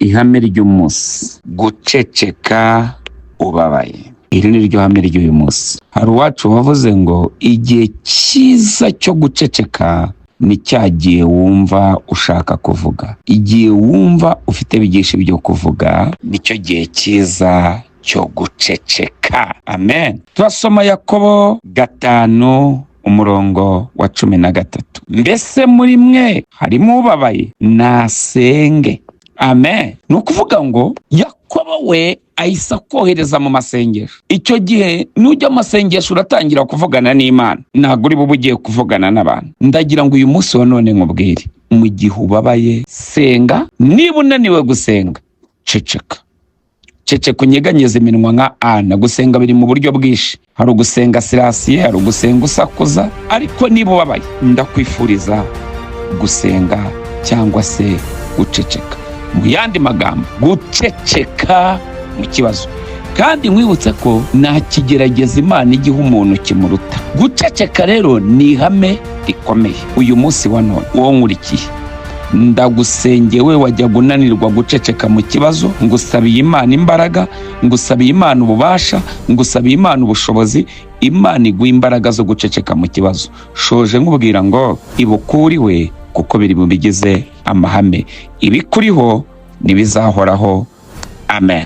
Ihame ry'umunsi: guceceka ubabaye. Iri ni ryo hame ry'uyu munsi. Hari uwacu wavuze ngo igihe cyiza cyo guceceka ni cya gihe wumva ushaka kuvuga. Igihe wumva ufite byinshi byo kuvuga, nicyo gihe cyiza cyo guceceka. Amen. Turasoma Yakobo 5, umurongo wa 13. Mbese muri mwe harimo ubabaye? Nasenge. Amen. Ni ukuvuga ngo Yakobo we ahise akohereza mu masengesho. Icyo gihe nujya mu masengesho, uratangira kuvugana n'Imana, ntabwo uri bube ugiye kuvugana n'abantu. Ndagira ngo uyu munsi wa none nkubwire: mu gihe ubabaye, senga. Niba unaniwe gusenga, ceceka. Ceceka, unyeganyeze iminwa nka Ana. Gusenga biri mu buryo bwinshi: hari ugusenga sirasiye, hari ugusenga usakuza. Ariko niba ubabaye, ndakwifuriza gusenga cyangwa se guceceka. Mu yandi magambo, guceceka mu kibazo. Kandi nkwibutse ko nta kigerageza Imana igiha umuntu kimuruta guceceka. Rero ni ihame rikomeye. Uyu munsi wa none, uwo nkurikiye, ndagusengewe, wajyaga unanirwa guceceka mu kibazo, ngusabiye Imana imbaraga, ngusabiye Imana ububasha, ngusabiye Imana ubushobozi. Imana iguha imbaraga zo guceceka mu kibazo. Shoje nkubwira ngo ibukuriwe, kuko biri mu bigize amahame. Ibikuriho ntibizahoraho. Amen.